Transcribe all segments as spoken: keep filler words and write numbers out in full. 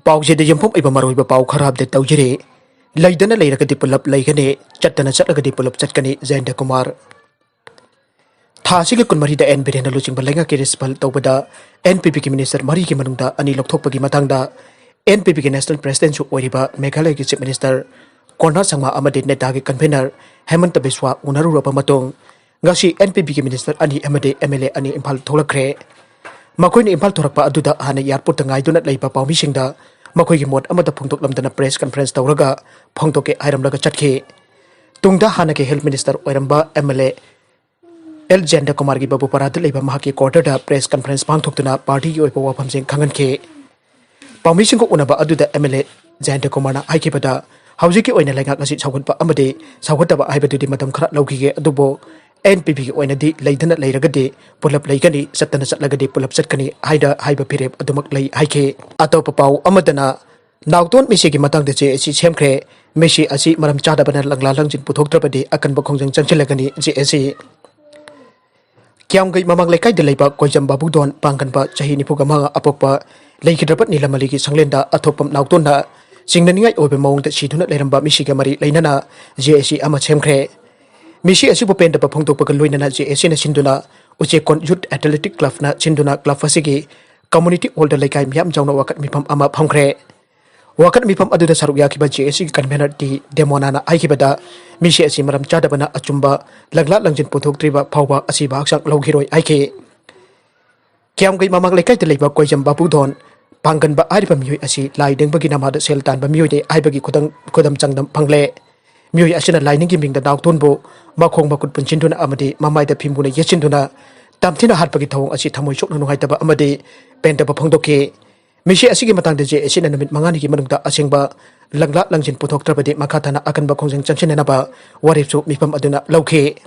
ꯄꯥꯎꯁꯤꯗ ꯌꯨꯝꯐꯝ ꯑꯣꯏꯕ ꯃꯔꯨꯑꯣꯏꯕ ꯄꯥꯎ ꯈꯔ ꯑꯞꯗꯦꯠ ꯇꯧꯖꯔꯤ꯫ ꯂꯩꯗꯅ ꯂꯩꯔꯒꯗꯤ ꯄꯨꯂꯞ ꯂꯩꯒꯅꯤ, ꯆꯠꯇꯅ ꯆꯠꯂꯒꯗꯤ ꯄꯨꯂꯞ ꯆꯠꯀꯅꯤ, ꯖꯌꯟꯇ ꯀꯨꯃꯥꯔ꯫ ꯊꯥ ꯑꯁꯤꯒꯤ ꯀꯨꯟꯃꯔꯤꯗ ꯑꯦꯟ ꯕꯤꯔꯦꯟꯅ ꯂꯨꯆꯤꯡꯕ ꯂꯩꯉꯥꯛꯀꯤ ꯔꯤꯁꯐꯜ ꯇꯧꯕꯗ ꯑꯦꯟ ꯄꯤ ꯄꯤꯒꯤ ꯃꯤꯅꯤꯁꯇꯔ ꯃꯔꯤꯒꯤ ꯃꯅꯨꯡꯗ ꯑꯅꯤ ꯂꯧꯊꯣꯛꯄꯒꯤ ꯃꯇꯥꯡꯗ ꯑꯦꯟ ꯄꯤ ꯄꯤꯒꯤ ꯅꯦꯁꯅꯦꯜ ꯄ꯭ꯔꯦꯁꯤꯗꯦꯟꯁꯨ ꯑꯣꯏꯔꯤꯕ ꯃꯦꯘꯥꯂꯌꯒꯤ ꯆꯤꯐ ꯃꯤꯅꯤꯁꯇꯔ ꯀꯣꯟꯔꯥ ꯁꯪꯃꯥ ꯑꯃꯗꯤ ꯅꯦꯗꯥꯒꯤ ꯀꯟꯚꯦꯅꯔ ꯍꯦꯃꯟꯇ ꯕꯤꯁ꯭ꯋꯥ ꯎꯅꯔꯨꯔꯕ ꯃꯇꯨꯡ, ꯉꯁꯤ ꯑꯦꯟ ꯄꯤ ꯄꯤꯒꯤ ꯃꯤꯅꯤꯁꯇꯔ ꯑꯅꯤ ꯑꯃꯗꯤ ꯑꯦꯝ ꯑꯦꯜ ꯑꯦ ꯑꯅꯤ ꯏꯝꯐꯥꯜ ꯊꯣꯛꯂꯛꯈ꯭ꯔꯦ꯫ ꯃꯈꯣꯏꯅ ꯏꯝꯐꯥꯜ ꯊꯣꯔꯛꯄ ꯑꯗꯨꯗ ꯍꯥꯟꯅ ꯑꯦꯌꯥꯔꯄꯣꯔꯠꯇ ꯉꯥꯏꯗꯨꯅ ꯂꯩꯕ ꯄꯥꯎꯃꯤꯁꯤꯡꯗ ꯃꯈꯣꯏꯒꯤ ꯃꯣꯠ ꯑꯃꯠꯇ ꯐꯣꯡꯗꯣꯛꯂꯝꯗꯅ ꯄ꯭ꯔꯦꯁ ꯀꯟꯐꯔꯦꯟꯁ ꯇꯧꯔꯒ ꯐꯣꯡꯗꯣꯛꯀꯦ ꯍꯥꯏꯔꯝꯂꯒ ꯆꯠꯈꯤ꯫ ꯇꯨꯡꯗ ꯍꯥꯟꯅꯒꯤ ꯍꯦꯜꯊ ꯃꯤꯅꯤꯁꯇꯔ ꯑꯣꯏꯔꯝꯕ ꯑꯦꯝ ꯑꯦꯜ ꯑꯦ ꯑꯦꯜ ꯖꯌꯟꯇ ꯀꯨꯃꯥꯔꯒꯤ ꯕꯕꯨꯄꯥꯔꯥꯗ ꯂꯩꯕ ꯃꯍꯥꯛꯀꯤ ꯀ꯭ꯋꯥꯔꯇꯔꯗ ꯄ꯭ꯔꯦꯁ ꯀꯟꯐꯔꯦꯟꯁ ꯄꯥꯡꯊꯣꯛꯇꯨꯅ ꯄꯥꯔꯇꯤꯒꯤ ꯑꯣꯏꯕ ꯋꯥꯐꯝꯁꯤꯡ ꯈꯪꯍꯟꯈꯤ꯫ ꯄꯥꯎꯃꯤꯁꯤꯡꯒ ꯎꯅꯕ ꯑꯗꯨꯗ ꯑꯦꯝ ꯑꯦꯜ ꯑꯦ ꯖꯌꯟꯇ ꯀꯨꯃꯥꯔꯅ ꯍꯥꯏꯈꯤꯕꯗ, ꯍꯧꯖꯤꯛꯀꯤ ꯑꯣꯏꯅ ꯂꯩꯉꯥꯛ ꯑꯁꯤ ꯁꯧꯒꯠꯄ ꯑꯃꯗꯤ ꯁꯧꯒꯠꯇꯕ ꯍꯥꯏꯕꯗꯨꯗꯤ ꯃꯇꯝ ꯈꯔ ꯂꯧꯈꯤꯒꯦ, ꯑꯗꯨꯕꯨ ꯑꯦꯟ ꯄꯤ ꯄꯤꯒꯤ ꯑꯣꯏꯅꯗꯤ ꯂꯩꯗꯅ ꯂꯩꯔꯒꯗꯤ ꯄꯨꯂꯞ ꯂꯩꯒꯅꯤ, ꯆꯠꯇꯅ ꯆꯠꯂꯒꯗꯤ ꯄꯨꯂꯞ ꯆꯠꯀꯅꯤ ꯍꯥꯏꯅ ꯍꯥꯏꯕ ꯐꯤꯔꯦꯞ ꯑꯗꯨꯃꯛ ꯂꯩ ꯍꯥꯏꯈꯤ꯫ ꯑꯇꯣꯞꯄ ꯄꯥꯎ ꯑꯃꯗꯅ, ꯅꯥꯎꯇꯣꯟ ꯃꯦꯁꯤꯒꯤ ꯃꯇꯥꯡꯗ ꯖꯦ ꯑꯦ ꯁꯤ ꯁꯦꯝꯈ꯭ꯔꯦ꯫ ꯃꯦꯁꯤ ꯑꯁꯤ ꯃꯔꯝ ꯆꯥꯗꯕꯅ ꯂꯪꯂꯥ ꯂꯪꯖꯤꯟ ꯄꯨꯊꯣꯛꯇ꯭ꯔꯕꯗꯤ ꯑꯀꯟꯕ ꯈꯣꯡꯖꯪ ꯆꯪꯁꯤꯜꯂꯒꯅꯤ ꯖꯦ ꯑꯦ ꯁꯤ꯫ ꯀ꯭ꯌꯥꯝꯒꯩ ꯃꯃꯥꯡ ꯂꯩꯀꯥꯏꯗ ꯂꯩꯕ ꯀꯣꯏꯖꯝ ꯕꯥꯕꯨꯗꯣꯟ ꯄꯥꯡꯒꯟꯕ ꯆꯍꯤ ꯅꯤꯐꯨꯒ ꯃꯉꯥ ꯑꯄꯣꯛꯄ ꯂꯩꯈꯤꯗ꯭ꯔꯕ ꯅꯤꯂꯃꯂꯤꯒꯤ ꯁꯪꯂꯦꯟꯗ ꯑꯊꯣꯛꯄꯝ ꯅꯥꯎꯇꯣꯟꯅ ꯆꯤꯡꯅꯅꯤꯡꯉꯥꯏ ꯑꯣꯏꯕ ꯃꯑꯣꯡꯗ ꯁꯤꯗꯨꯅ ꯂꯩꯔꯝꯕ ꯃꯤꯁꯤꯒ ꯃꯔꯤ ꯂꯩꯅꯅ ꯖꯦ ꯑꯦ ꯁꯤ ꯑꯃ ꯁꯦꯝꯈ꯭ꯔꯦ꯫ ꯃꯤꯁꯤ ꯑꯁꯤꯕꯨ ꯄꯦꯟꯗꯕ ꯐꯣꯡꯗꯣꯛꯄꯒ ꯂꯣꯏꯅꯅ ꯖꯦ ꯑꯦ ꯁꯤꯅ ꯁꯤꯟꯗꯨꯅ ꯎꯆꯦꯛꯀꯣꯟ ꯌꯨꯠ ꯑꯦꯊꯂꯦꯇꯤꯛ ꯀ꯭ꯂꯕꯅ ꯁꯤꯟꯗꯨꯅ ꯀ꯭ꯂꯕ ꯑꯁꯤꯒꯤ ꯀꯝꯃꯨꯅꯤꯇꯤ ꯍꯣꯜꯗ ꯂꯩꯀꯥꯏ ꯃꯤꯌꯥꯝ ꯆꯥꯎꯅ ꯋꯥꯀꯠ ꯃꯤꯐꯝ ꯑꯃ ꯐꯝꯈ꯭ꯔꯦ꯫ ꯋꯥꯀꯠ ꯃꯤꯐꯝ ꯑꯗꯨꯗ ꯁꯔꯨꯛ ꯌꯥꯈꯤꯕ ꯖꯦ ꯑꯦ ꯁꯤꯒꯤ ꯀꯟꯚꯦꯅꯔ ꯇꯤ ꯗꯦꯃꯣꯅꯥꯅ ꯍꯥꯏꯈꯤꯕꯗ, ꯃꯤꯁꯤ ꯑꯁꯤ ꯃꯔꯝ ꯆꯥꯗꯕꯅ ꯑꯆꯨꯝꯕ ꯂꯪꯂꯥ ꯂꯪꯖꯤꯟ ꯄꯨꯊꯣꯛꯇ꯭ꯔꯤꯕ ꯐꯥꯎꯕ ꯑꯁꯤꯕ ꯍꯛꯆꯥꯡ ꯂꯧꯈꯤꯔꯣꯏ ꯍꯥꯏꯈꯤ꯫ ꯀ꯭ꯌꯥꯝꯒꯩ ꯃꯃꯥꯡ ꯂꯩꯀꯥꯏꯗ ꯂꯩꯕ ꯀꯣꯏꯖꯝ ꯕꯥꯕꯨꯗꯣꯟ ꯄꯥꯡꯒꯟꯕ ꯍꯥꯏꯔꯤꯕ ꯃꯤꯑꯣꯏ ꯑꯁꯤ ꯂꯥꯏ ꯅꯤꯡꯕꯒꯤ ꯅꯃꯥꯗ ꯁꯦꯜ ꯇꯥꯟꯕ ꯃꯤꯑꯣꯏꯅꯤ ꯍꯥꯏꯕꯒꯤ ꯈꯨꯗꯝ, ꯈꯨꯗꯝ ꯆꯥꯡꯗꯝ ꯐꯪꯂꯦ꯫ ꯃꯤꯑꯣꯏ ꯑꯁꯤꯅ ꯂꯥꯏꯅꯤꯡꯒꯤ ꯃꯤꯡꯗ ꯅꯥꯎꯇꯣꯟꯕꯨ ꯃꯈꯣꯡ ꯃꯈꯨꯠ ꯄꯨꯟꯁꯤꯟꯗꯨꯅ ꯑꯃꯗꯤ ꯃꯃꯥꯏꯗ ꯐꯤꯝꯕꯨꯅ ꯌꯦꯠꯁꯤꯟꯗꯨꯅ ꯇꯝꯊꯤꯅ ꯍꯥꯠꯄꯒꯤ ꯊꯧꯑꯣꯡ ꯑꯁꯤ ꯊꯃꯣꯏ ꯁꯣꯛꯅ ꯅꯨꯡꯉꯥꯏꯇꯕ ꯑꯃꯗꯤ ꯄꯦꯟꯗꯕ ꯐꯣꯡꯗꯣꯛꯈꯤ꯫ ꯃꯤꯁꯤ ꯑꯁꯤꯒꯤ ꯃꯇꯥꯡꯗ ꯖꯦ ꯑꯦ ꯁꯤꯅ ꯅꯨꯃꯤꯠ ꯃꯉꯥꯅꯤꯒꯤ ꯃꯅꯨꯡꯗ ꯑꯁꯦꯡꯕ ꯂꯪꯂꯥ ꯂꯪꯖꯤꯟ ꯄꯨꯊꯣꯛꯇ꯭ꯔꯕꯗꯤ ꯃꯈꯥ ꯇꯥꯅ ꯑꯀꯟꯕ ꯈꯣꯡꯖꯪ ꯆꯪꯁꯤꯟꯅꯅꯕ ꯋꯥꯔꯦꯞꯁꯨ ꯃꯤꯐꯝ ꯑꯗꯨꯅ ꯂꯧꯈꯤ꯫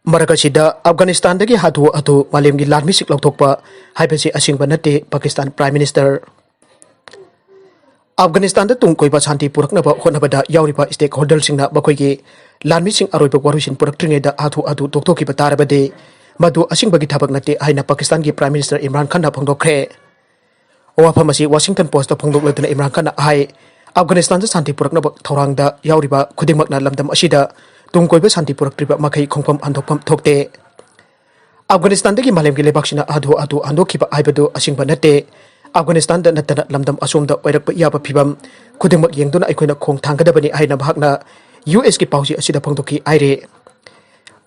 ꯃꯔꯛ ꯑꯁꯤꯗ, ꯑꯐꯒꯥꯅꯤꯁꯇꯥꯟꯗꯒꯤ ꯍꯥꯊꯨ ꯍꯥꯊꯨ ꯃꯥꯂꯦꯝꯒꯤ ꯂꯥꯟꯃꯤꯁꯤꯡ ꯂꯧꯊꯣꯛꯄ ꯍꯥꯏꯕꯁꯤ ꯑꯁꯦꯡꯕ ꯅꯠꯇꯦ, ꯄꯥꯀꯤꯁꯇꯥꯟ ꯄ꯭ꯔꯥꯏꯝ ꯃꯤꯅꯤꯁꯇꯔ꯫ ꯑꯐꯒꯥꯅꯤꯁꯇꯥꯟꯗ ꯇꯨꯡ ꯀꯣꯏꯕ ꯁꯥꯟꯇꯤ ꯄꯨꯔꯛꯅꯕ ꯍꯣꯠꯅꯕꯗ ꯌꯥꯎꯔꯤꯕ ꯁ꯭ꯇꯦꯛ ꯍꯣꯜꯗꯔꯁꯤꯡꯅ ꯃꯈꯣꯏꯒꯤ ꯂꯥꯟꯃꯤꯁꯤꯡ ꯑꯔꯣꯏꯕ ꯋꯥꯔꯣꯏꯁꯤꯟ ꯄꯨꯔꯛꯇ꯭ꯔꯤꯉꯩꯗ ꯍꯥꯊꯨ ꯍꯥꯊꯨ ꯇꯣꯛꯊꯣꯛꯈꯤꯕ ꯇꯥꯔꯕꯗꯤ, ꯃꯗꯨ ꯑꯁꯦꯡꯕꯒꯤ ꯊꯕꯛ ꯅꯠꯇꯦ ꯍꯥꯏꯅ ꯄꯥꯀꯤꯁꯇꯥꯟꯒꯤ ꯄ꯭ꯔꯥꯏꯝ ꯃꯤꯅꯤꯁꯇꯔ ꯏꯝꯔꯥꯟ ꯈꯥꯟꯅ ꯐꯣꯡꯗꯣꯛꯈ꯭ꯔꯦ꯫ ꯋꯥꯐꯝ ꯑꯁꯤ ꯋꯥꯁꯤꯡꯇꯟ ꯄꯣꯁꯇ ꯐꯣꯡꯗꯣꯛꯂꯗꯨꯅ ꯏꯝꯔꯥꯟ ꯈꯥꯟꯅ ꯍꯥꯏ, ꯑꯐꯒꯥꯅꯤꯁꯇꯥꯟꯗ ꯁꯥꯟꯇꯤ ꯄꯨꯔꯛꯅꯕ ꯊꯧꯔꯥꯡꯗ ꯌꯥꯎꯔꯤꯕ ꯈꯨꯗꯤꯡꯃꯛꯅ ꯂꯝꯗꯝ ꯑꯁꯤꯗ ꯇꯨꯡ ꯀꯣꯏꯕ ꯁꯥꯟꯇꯤ ꯄꯨꯔꯛꯇ꯭ꯔꯤꯕ ꯃꯈꯩ ꯈꯣꯡꯐꯝ ꯍꯟꯗꯣꯛꯐꯝ ꯊꯣꯛꯇꯦ꯫ ꯑꯐꯒꯥꯅꯤꯁꯇꯥꯟꯗꯒꯤ ꯃꯥꯂꯦꯝꯒꯤ ꯂꯩꯕꯥꯛꯁꯤꯡꯅ ꯍꯥꯊꯨ ꯍꯥꯊꯨ ꯍꯟꯗꯣꯛꯈꯤꯕ ꯍꯥꯏꯕꯗꯨ ꯑꯁꯦꯡꯕ ꯅꯠꯇꯦ꯫ ꯑꯐꯒꯥꯅꯤꯁꯇꯥꯟꯗ ꯅꯠꯇꯅ ꯂꯝꯗꯝ ꯑꯁꯣꯝꯗ ꯑꯣꯏꯔꯛꯄ ꯌꯥꯕ ꯐꯤꯚꯝ ꯈꯨꯗꯤꯡꯃꯛ ꯌꯦꯡꯗꯨꯅ ꯑꯩꯈꯣꯏꯅ ꯈꯣꯡ ꯊꯥꯡꯒꯗꯕꯅꯤ ꯍꯥꯏꯅ ꯃꯍꯥꯛꯅ ꯌꯨ ꯑꯦꯁꯀꯤ ꯄꯥꯎꯆꯦ ꯑꯁꯤꯗ ꯐꯣꯡꯗꯣꯛꯈꯤ ꯍꯥꯏꯔꯤ꯫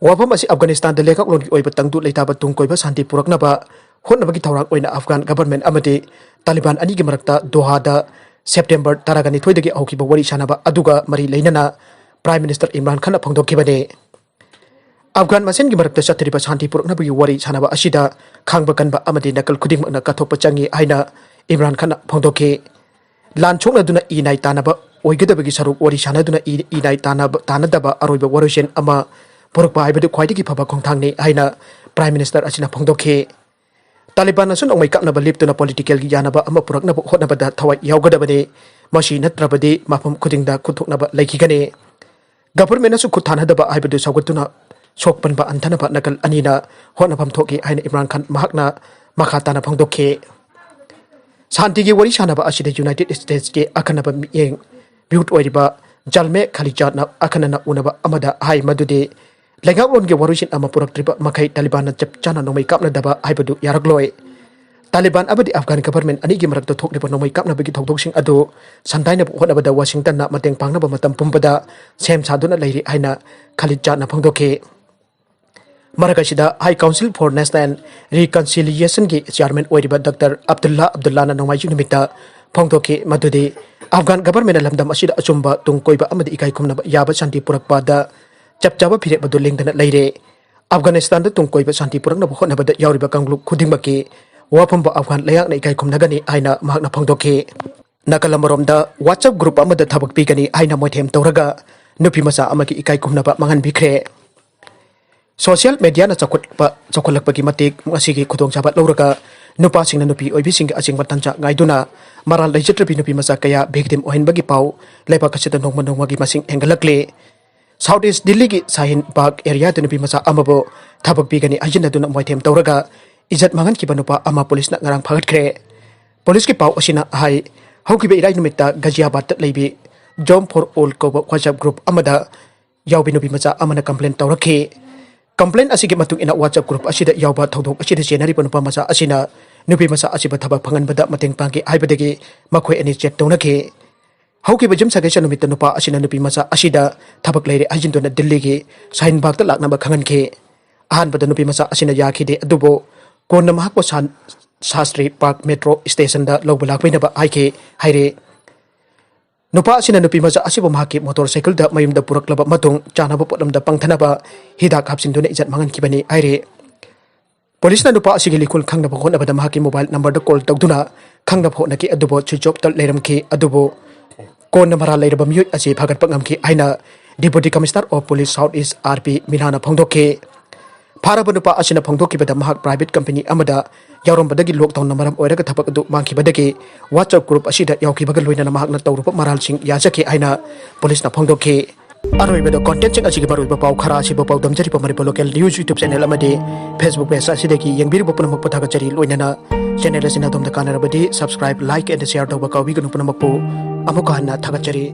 ꯋꯥꯐꯝ ꯑꯁꯤ ꯑꯐꯒꯥꯅꯤꯁꯇꯥꯟꯗ ꯂꯩꯉꯥꯛꯂꯣꯟꯒꯤ ꯑꯣꯏꯕ ꯇꯪꯗꯨ ꯂꯩꯇꯥꯕ ꯇꯨꯡ ꯀꯣꯏꯕ ꯁꯥꯟꯇꯤ ꯄꯨꯔꯛꯅꯕ ꯍꯣꯠꯅꯕꯒꯤ ꯊꯧꯔꯥꯡ ꯑꯣꯏꯅ ꯑꯐꯒꯥꯟ ꯒꯚꯔꯟꯃꯦꯟꯠ ꯑꯃꯗꯤ ꯇꯥꯂꯤꯕꯥꯟ ꯑꯅꯤꯒꯤ ꯃꯔꯛꯇ ꯗꯣꯍꯥꯗ ꯁꯦꯞꯇꯦꯝꯕꯔ ꯇꯔꯥꯅꯤꯊꯣꯏꯗꯒꯤ ꯍꯧꯈꯤꯕ ꯋꯥꯔꯤ ꯁꯥꯟꯅꯕ ꯑꯗꯨꯒ ꯃꯔꯤ ꯂꯩꯅꯅ ꯄ꯭ꯔꯥꯏꯝ ꯃꯤꯅꯤꯁꯇꯔ ꯏꯝꯔꯥꯟ ꯈꯥꯟꯅ ꯐꯣꯡꯗꯣꯛꯈꯤꯕꯅꯤ꯫ ꯑꯐꯒꯥꯟ ꯃꯁꯦꯟꯒꯤ ꯃꯔꯛꯇ ꯆꯠꯊꯔꯤꯕ ꯁꯥꯟꯇꯤ ꯄꯨꯔꯛꯅꯕꯒꯤ ꯋꯥꯔꯤ ꯁꯥꯟꯅꯕ ꯑꯁꯤꯗ ꯈꯥꯡꯕ ꯀꯟꯕ ꯑꯃꯗꯤ ꯅꯥꯀꯜ ꯈꯨꯗꯤꯡꯃꯛꯅ ꯀꯠꯊꯣꯛꯄ ꯆꯪꯏ ꯍꯥꯏꯅ ꯏꯝꯔꯥꯟ ꯈꯥꯟꯅ ꯐꯣꯡꯗꯣꯛꯈꯤ꯫ ꯂꯥꯟ ꯁꯣꯛꯅꯗꯨꯅ ꯏ ꯅꯥꯏ ꯇꯥꯟꯅꯕ ꯑꯣꯏꯒꯗꯕꯒꯤ ꯁꯔꯨꯛ ꯋꯥꯔꯤ ꯁꯥꯟꯅꯗꯨꯅ ꯏ, ꯏ ꯅꯥꯏ ꯇꯥꯟꯅꯕ, ꯇꯥꯟꯅꯗꯕ ꯑꯔꯣꯏꯕ ꯋꯥꯔꯣꯏꯁꯤꯟ ꯑꯃ ꯄꯨꯔꯛꯄ ꯍꯥꯏꯕꯗꯨ ꯈ꯭ꯋꯥꯏꯗꯒꯤ ꯐꯕ ꯈꯣꯡꯊꯥꯡꯅꯤ ꯍꯥꯏꯅ ꯄ꯭ꯔꯥꯏꯝ ꯃꯤꯅꯤꯁꯇꯔ ꯑꯁꯤꯅ ꯐꯣꯡꯗꯣꯛꯈꯤ꯫ ꯇꯥꯂꯤꯕꯥꯟꯅꯁꯨ ꯅꯣꯡꯃꯩ ꯀꯥꯞꯅꯕ ꯂꯦꯞꯇꯨꯅ ꯄꯣꯂꯤꯇꯤꯀꯦꯜꯒꯤ ꯌꯥꯅꯕ ꯑꯃ ꯄꯨꯔꯛꯅꯕ ꯍꯣꯠꯅꯕꯗ ꯊꯋꯥꯏ ꯌꯥꯎꯒꯗꯕꯅꯤ꯫ ꯃꯁꯤ ꯅꯠꯇ꯭ꯔꯕꯗꯤ ꯃꯐꯝ ꯈꯨꯗꯤꯡꯗ ꯈꯨꯠꯊꯣꯛꯅꯕ ꯂꯩꯈꯤꯒꯅꯤ꯫ ꯒꯚꯔꯟꯃꯦꯟꯠꯅꯁꯨ ꯈꯨꯠ ꯊꯥꯅꯗꯕ ꯍꯥꯏꯕꯗꯨ ꯁꯧꯒꯠꯇꯨꯅ ꯁꯣꯛꯄꯟꯕ ꯍꯟꯊꯅꯕ ꯅꯥꯀꯜ ꯑꯅꯤꯅ ꯍꯣꯠꯅꯐꯝ ꯊꯣꯛꯏ ꯍꯥꯏꯅ ꯏꯝꯔꯥꯟ ꯈꯥꯟ ꯃꯍꯥꯛꯅ ꯃꯈꯥ ꯇꯥꯅ ꯐꯣꯡꯗꯣꯛꯈꯤ꯫ ꯁꯥꯟꯇꯤꯒꯤ ꯋꯥꯔꯤ ꯁꯥꯟꯅꯕ ꯑꯁꯤꯗ ꯌꯨꯅꯥꯏꯇꯦꯗ ꯁ꯭ꯇꯦꯠꯁꯀꯤ ꯑꯈꯟꯅꯕ ꯃꯤꯠꯌꯦꯡ ꯚ꯭ꯌꯨꯠ ꯑꯣꯏꯔꯤꯕ ꯖꯥꯜꯃꯦ ꯈꯥꯂꯤꯖꯥꯗꯅ ꯑꯈꯟꯅꯅ ꯎꯅꯕ ꯑꯃꯗ ꯍꯥꯏ ꯃꯗꯨꯗꯤ ꯂꯩꯉꯥꯛꯂꯣꯟꯒꯤ ꯋꯥꯔꯣꯏꯁꯤꯟ ꯑꯃ ꯄꯨꯔꯛꯇ꯭ꯔꯤꯕ ꯃꯈꯩ ꯇꯥꯂꯤꯕꯥꯟꯅ ꯆꯞ ꯆꯥꯅ ꯅꯣꯡꯃꯩ ꯀꯥꯞꯅꯗꯕ ꯍꯥꯏꯕꯗꯨ ꯌꯥꯔꯛꯂꯣꯏ꯫ ꯇꯥꯂꯤꯕꯥꯟ ꯑꯃꯗꯤ ꯑꯐꯒꯥꯟ ꯒꯚꯔꯟꯃꯦꯟꯠ ꯑꯅꯤꯒꯤ ꯃꯔꯛꯇ ꯊꯣꯛꯂꯤꯕ ꯅꯣꯡꯃꯩ ꯀꯥꯞꯅꯕꯒꯤ ꯊꯧꯗꯣꯛꯁꯤꯡ ꯑꯗꯨ ꯁꯟꯗꯥꯏꯅꯕ ꯍꯣꯠꯅꯕꯗ ꯋꯥꯁꯤꯡꯇꯟꯅ ꯃꯇꯦꯡ ꯄꯥꯡꯅꯕ ꯃꯇꯝ ꯄꯨꯝꯕꯗ ꯁꯦꯝ ꯁꯥꯗꯨꯅ ꯂꯩꯔꯤ ꯍꯥꯏꯅ ꯈꯥꯂꯤꯖꯥꯗꯅ ꯐꯣꯡꯗꯣꯛꯈꯤ꯫ ꯃꯔꯛ ꯑꯁꯤꯗ High Council for National Reconciliation ꯒꯤ ꯆꯤꯌꯥꯔꯃꯦꯟ ꯑꯣꯏꯔꯤꯕ ꯗꯥꯛꯇꯔ ꯑꯕꯗꯨꯜꯂꯥ ꯑꯕꯗꯨꯜꯂꯥꯅ ꯅꯣꯡꯃꯥꯏꯖꯤꯡ ꯅꯨꯃꯤꯠꯇ ꯐꯣꯡꯗꯣꯛꯈꯤ ꯃꯗꯨꯗꯤ ꯑꯐꯒꯥꯟ ꯒꯚꯔꯟꯃꯦꯟꯠꯅ ꯂꯝꯗꯝ ꯑꯁꯤꯗ ꯑꯆꯨꯝꯕ ꯇꯨꯡ ꯀꯣꯏꯕ ꯑꯃꯗꯤ ꯏꯀꯥꯏ ꯈꯨꯝꯅꯕ ꯌꯥꯕ ꯁꯥꯟꯇꯤ ꯄꯨꯔꯛꯄꯗ ꯆꯞ ꯆꯥꯕ ꯐꯤꯔꯦꯞ ꯑꯗꯨ ꯂꯦꯡꯗꯅ ꯂꯩꯔꯦ꯫ ꯑꯐꯒꯥꯅꯤꯁꯇꯥꯟꯗ ꯇꯨꯡ ꯀꯣꯏꯕ ꯁꯥꯟꯇꯤ ꯄꯨꯔꯛꯅꯕ ꯍꯣꯠꯅꯕꯗ ꯌꯥꯎꯔꯤꯕ ꯀꯥꯡꯂꯨꯞ ꯈꯨꯗꯤꯡꯃꯛꯀꯤ ꯋꯥꯐꯝꯕꯨ ꯑꯐꯒꯥꯟ ꯂꯩꯉꯥꯛꯅ ꯏꯀꯥꯏ ꯈꯨꯝꯅꯒꯅꯤ ꯍꯥꯏꯅ ꯃꯍꯥꯛꯅ ꯐꯣꯡꯗꯣꯛꯈꯤ꯫ ꯅꯥꯀꯜ ꯑꯃꯔꯣꯝꯗ WhatsApp group ꯑꯃꯗ ꯊꯕꯛ ꯄꯤꯒꯅꯤ ꯍꯥꯏꯅ ꯃꯣꯏꯊꯦꯝ ꯇꯧꯔꯒ ꯅꯨꯄꯤ ꯃꯆꯥ ꯑꯃꯒꯤ ꯏꯀꯥꯏ ꯈꯨꯝꯅꯕ ꯃꯥꯡꯍꯟꯕꯤꯈ꯭ꯔꯦ꯫ Social media ꯅ ꯆꯥꯎꯈꯠꯄ, ꯆꯥꯎꯈꯠꯂꯛꯄꯒꯤ ꯃꯇꯤꯛ ꯃꯁꯤꯒꯤ ꯈꯨꯗꯣꯡꯆꯥꯕ ꯂꯧꯔꯒ ꯅꯨꯄꯥꯁꯤꯡꯅ ꯅꯨꯄꯤ ꯑꯣꯏꯕꯤꯁꯤꯡꯒꯤ ꯑꯆꯤꯡꯕ ꯇꯥꯟꯖꯥ ꯉꯥꯏꯗꯨꯅ ꯃꯔꯥꯜ ꯂꯩꯖꯗ꯭ꯔꯕꯤ ꯅꯨꯄꯤ ꯃꯆꯥ ꯀꯌꯥ victim ꯑꯣꯏꯍꯟꯕꯒꯤ ꯄꯥꯎ ꯂꯩꯕꯥꯛ ꯑꯁꯤꯗ ꯅꯣꯡꯃ ꯅꯣꯡꯃꯒꯤ ꯃꯁꯤꯡ ꯍꯦꯟꯒꯠꯂꯛꯂꯤ꯫ South East ꯗꯤꯜꯂꯤꯒꯤ ꯁꯥꯍꯤꯟ ꯕꯥꯒ area ꯗ ꯅꯨꯄꯤ ꯃꯆꯥ ꯑꯃꯕꯨ ꯊꯕꯛ ꯄꯤꯒꯅꯤ ꯍꯥꯏꯖꯤꯟꯅꯗꯨꯅ ꯃꯣꯏꯊꯦꯝ ꯇꯧꯔꯒ ꯏꯖꯠ ꯃꯥꯡꯍꯟꯈꯤꯕ ꯅꯨꯄꯥ ꯑꯃ ꯄꯨꯂꯤꯁꯅ ꯉꯔꯥꯡ ꯐꯥꯒꯠꯈ꯭ꯔꯦ꯫ ꯄꯨꯂꯤꯁꯀꯤ ꯄꯥꯎ ꯑꯁꯤꯅ ꯍꯥꯏ, ꯍꯧꯈꯤꯕ ꯏꯔꯥꯏ ꯅꯨꯃꯤꯠꯇ ꯒꯖꯤꯌꯥꯕꯥꯗꯇ ꯂꯩꯕꯤ Jom for All ꯀꯧꯕ WhatsApp group ꯑꯃꯗ ꯌꯥꯎꯕꯤ ꯅꯨꯄꯤ ꯃꯆꯥ ꯑꯃꯅ complain ꯇꯧꯔꯛꯈꯤ꯫ Complain ꯑꯁꯤꯒꯤ ꯃꯇꯨꯡ ꯏꯟꯅ WhatsApp group ꯑꯁꯤꯗ ꯌꯥꯎꯕ ꯊꯧꯗꯣꯛ ꯑꯁꯤꯗ ꯆꯦꯟꯅꯔꯤꯕ ꯅꯨꯄꯥ ꯃꯆꯥ ꯑꯁꯤꯅ ꯅꯨꯄꯤ ꯃꯆꯥ ꯑꯁꯤꯕꯨ ꯊꯕꯛ ꯐꯪꯍꯟꯕꯗ ꯃꯇꯦꯡ ꯄꯥꯡꯈꯤ ꯍꯥꯏꯕꯗꯒꯤ ꯃꯈꯣꯏ ꯑꯅꯤ chat ꯇꯧꯅꯈꯤ꯫ ꯍꯧꯈꯤꯕ ꯌꯨꯝꯁꯀꯩꯁ ꯅꯨꯃꯤꯠꯇ ꯅꯨꯄꯥ ꯑꯁꯤꯅ ꯅꯨꯄꯤ ꯃꯆꯥ ꯑꯁꯤꯗ ꯊꯕꯛ ꯂꯩꯔꯦ ꯍꯥꯏꯖꯤꯟꯗꯨꯅ ꯗꯤꯜꯂꯤꯒꯤ ꯁꯥꯍꯤꯟ ꯕꯥꯒꯇ ꯂꯥꯛꯅꯕ ꯈꯪꯍꯟꯈꯤ꯫ ꯑꯍꯥꯟꯕꯗ ꯅꯨꯄꯤ ꯃꯆꯥ ꯑꯁꯤꯅ ꯌꯥꯈꯤꯗꯦ, ꯑꯗꯨꯕꯨ ꯀꯣꯟꯅ ꯃꯍꯥꯛꯄꯨ ꯁꯥꯟ-, ꯁꯥꯁꯇ꯭ꯔꯤ ꯄꯥꯔꯛ ꯃꯦꯇ꯭ꯔꯣ ꯁ꯭ꯇꯦꯁꯟꯗ ꯂꯧꯕ ꯂꯥꯛꯄꯤꯅꯕ ꯍꯥꯏꯈꯤ ꯍꯥꯏꯔꯤ꯫ ꯅꯨꯄꯥ ꯑꯁꯤꯅ ꯅꯨꯄꯤ ꯃꯆꯥ ꯑꯁꯤꯕꯨ ꯃꯍꯥꯛꯀꯤ ꯃꯣꯇꯣꯔ ꯁꯥꯏꯀꯜꯗ ꯃꯌꯨꯝꯗ ꯄꯨꯔꯛꯂꯕ ꯃꯇꯨꯡ ꯆꯥꯅꯕ ꯄꯣꯠꯂꯝꯗ ꯄꯪꯊꯅꯕ ꯍꯤꯗꯥꯛ ꯍꯥꯞꯆꯤꯟꯗꯨꯅ ꯏꯖꯠ ꯃꯥꯡꯍꯟꯈꯤꯕꯅꯤ ꯍꯥꯏꯔꯤ꯫ ꯄꯨꯂꯤꯁꯅ ꯅꯨꯄꯥ ꯑꯁꯤꯒꯤ ꯂꯤꯈꯨꯜ ꯈꯪꯅꯕ ꯍꯣꯠꯅꯕꯗ ꯃꯍꯥꯛꯀꯤ mobile numberꯗ call ꯇꯧꯗꯨꯅ ꯈꯪꯅꯕ ꯍꯣꯠꯅꯈꯤ, ꯑꯗꯨꯕꯨ switch off ꯇ ꯂꯩꯔꯝꯈꯤ꯫ ꯑꯗꯨꯕꯨ ꯀꯣꯟꯅ ꯃꯔꯥꯜ ꯂꯩꯔꯕ ꯃꯤꯑꯣꯏ ꯑꯁꯤ ꯐꯥꯒꯠꯄ ꯉꯝꯈꯤ ꯍꯥꯏꯅ Deputy Commissioner of Police South East, R P ꯃꯤꯅꯥꯅ ꯐꯣꯡꯗꯣꯛꯈꯤ꯫ ꯐꯥꯔꯕ ꯅꯨꯄꯥ ꯑꯁꯤꯅ ꯐꯣꯡꯗꯣꯛꯈꯤꯕꯗ, ꯃꯍꯥꯛ private company ꯑꯃꯗ ꯌꯥꯎꯔꯝꯕꯗꯒꯤ lockdownꯅ ꯃꯔꯝ ꯑꯣꯏꯔꯒ ꯊꯕꯛ ꯑꯗꯨ ꯃꯥꯡꯈꯤꯕꯗꯒꯤ WhatsApp group ꯑꯁꯤꯗ ꯌꯥꯎꯈꯤꯕꯒ ꯂꯣꯏꯅꯅ ꯃꯍꯥꯛꯅ ꯇꯧꯔꯨꯕ ꯃꯔꯥꯜꯁꯤꯡ ꯌꯥꯖꯈꯤ ꯍꯥꯏꯅ ꯄꯨꯂꯤꯁꯅ ꯐꯣꯡꯗꯣꯛꯈꯤ꯫ ꯑꯔꯣꯏꯕꯗ contentꯁꯤꯡ ꯑꯁꯤꯒꯤ ꯃꯔꯨꯑꯣꯏꯕ ꯄꯥꯎ ꯈꯔ ꯑꯁꯤꯕꯨ ꯄꯥꯎꯗꯝꯖꯔꯤꯕ Manipur local news YouTube channel ꯑꯃꯗꯤ Facebook page ꯑꯁꯤꯗꯒꯤ ꯌꯦꯡꯕꯤꯔꯤꯕ ꯄꯨꯝꯅꯃꯛꯄꯨ ꯊꯥꯒꯠꯆꯔꯤ꯫ ꯂꯣꯏꯅꯅ channel ꯑꯁꯤꯅ ꯑꯗꯣꯝꯗ ꯀꯥꯟꯅꯔꯕꯗꯤ subscribe, like and share ꯇꯧꯕ ꯀꯥꯎꯕꯤꯒꯅꯨ꯫ ꯄꯨꯝꯅꯃꯛꯄꯨ ꯑꯃꯨꯛꯀ ꯍꯟꯅ ꯊꯥꯒꯠꯆꯔꯤ꯫